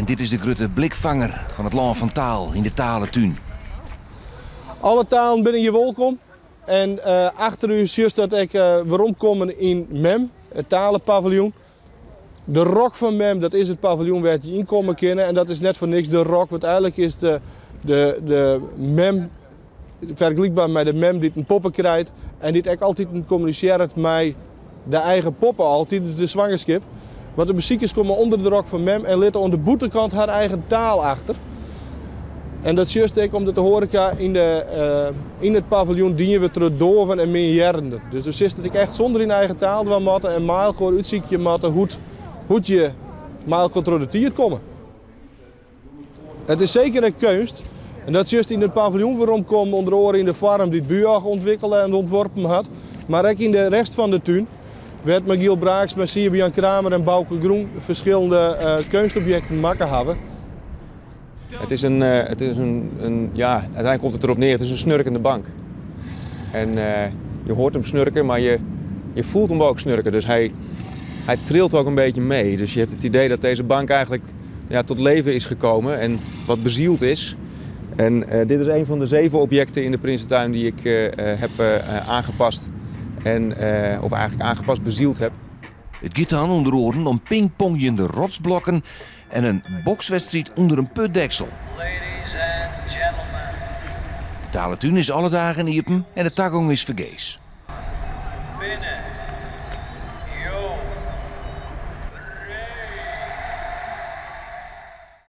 En dit is de grutte blikfanger fan it Lân fan Taal yn de Taletún. Alle talen binne hjir wolkom. En achter ús sjochst dat ek weromkommen yn Mem, it talepaviljoen. De rok fan Mem, dat is it paviljoen wêr't je ynkomme kinne. En dat is net foar niks de rok, want eigenlik is de, de, de mem fergelykber mei de mem dy't in poppe krijt en dy't ek altyd kommunisearret mei de eigen poppe al tidens de swangerskip. Want de besikers komme ûnder de rok fan mem en litte oan de bûtenkant har eigen taal achter. En dat sjochst ek omdat de hoareka yn, de, yn it paviljoen dien wurdt troch dôven en minhearrenden. Dus do sitst it ek echt sûnder dyn eigen taal dwaan moatte en mei elkoar útsykje moatte hoe't je mei elkoar troch de tiid komme. It is seker ek keunst. En dat sjochst yn it paviljoen weromkommen, ûnder oare yn de foarm dy't BUOG ûntwikkele en ûntworpen hat, mar ek yn de rest fan de tún, wêr't Magiel Braaksma, Siebe-Jan Kramer en Bouke Groen ferskillende keunstobjekten makke hawwe. Het is een, ja, uiteindelijk komt het erop neer, het is een snurkende bank. En je hoort hem snurken, maar je voelt hem ook snurken. Dus hij trilt ook een beetje mee. Dus je hebt het idee dat deze bank eigenlijk, ja, tot leven is gekomen en wat bezield is. En dit is een van de 7 objecten in de Prinsentuin die ik heb aangepast. En, of eigenlijk aangepast bezield heb. It giet dan ûnder oaren om pingpongjende rotsblokken en in bokswedstriid ûnder in putdeksel. Ladies and gentlemen. De Taletún is alle dagen iepen en de tagong is fergees.